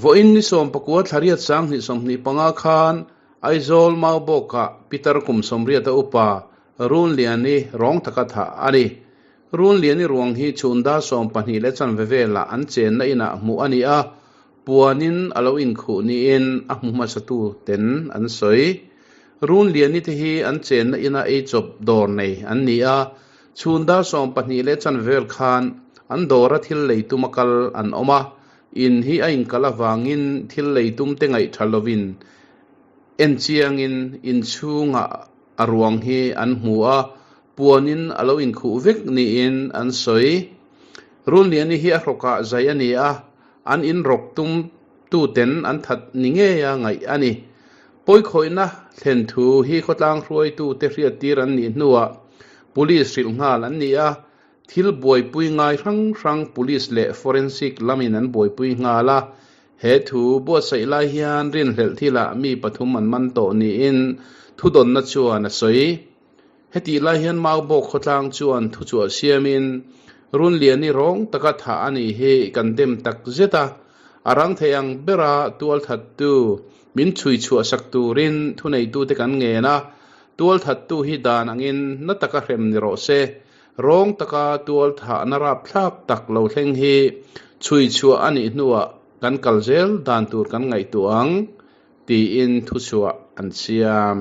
Vawiin ni 19 thla riat 2025 khan Aizawl Maubawkah Pitar kum 80 a upa Runliani rawng taka thah a ni. Runliani ruang hi chhun dar 12 leh chanve velah an chenna inah hmuh a ni a, puanin a lo inkhuh niin a hmu hmasatu ten an sawi. Runliani te hi an chenna ina eichawp dawr nei an ni a, chhun dar 12 leh chanve vel khan an dawra thil lei tuma kal an awm a, in hi a inkal avangin thil lei tum te ngaihtha lovin enchiangin inchhungah a ruang hi an hmu a, puanin a lo inkhuh vek niin an sawi. Runliani hi a hrawkah zai a ni a, an inrawk tum tuten an that ni ngeia ngaih a ni. Pawikhawihna thlen thu hi khawtlang hruaitute hriattir an nih hnuah Police hrilh nghal an ni a, thil buaipui ngai hrang hrang Police leh Forensic lamin an buaipui nghal a. He thu buatsaih lai hian rinhlelh thilah mi pathum an man tawh niin thudawnna chuan a sawi. Hetih lai hian Maubawk khawtlang chuan thuchhuah siamin Runliani rawng taka thah a nih hi kan dem tak zet a, a rang thei ang bera tualthattu min chhui chhuah sak turin thuneitute kan ngen a, tualthattu hi dan angin na taka hrem ni rawh se, rawng taka tualthahna rapthlak tak lo thleng hi chhui chhuah a nih hnuah kan kal zel dan tur kan ngaihtuah ang, tiin thuchhuah an siam.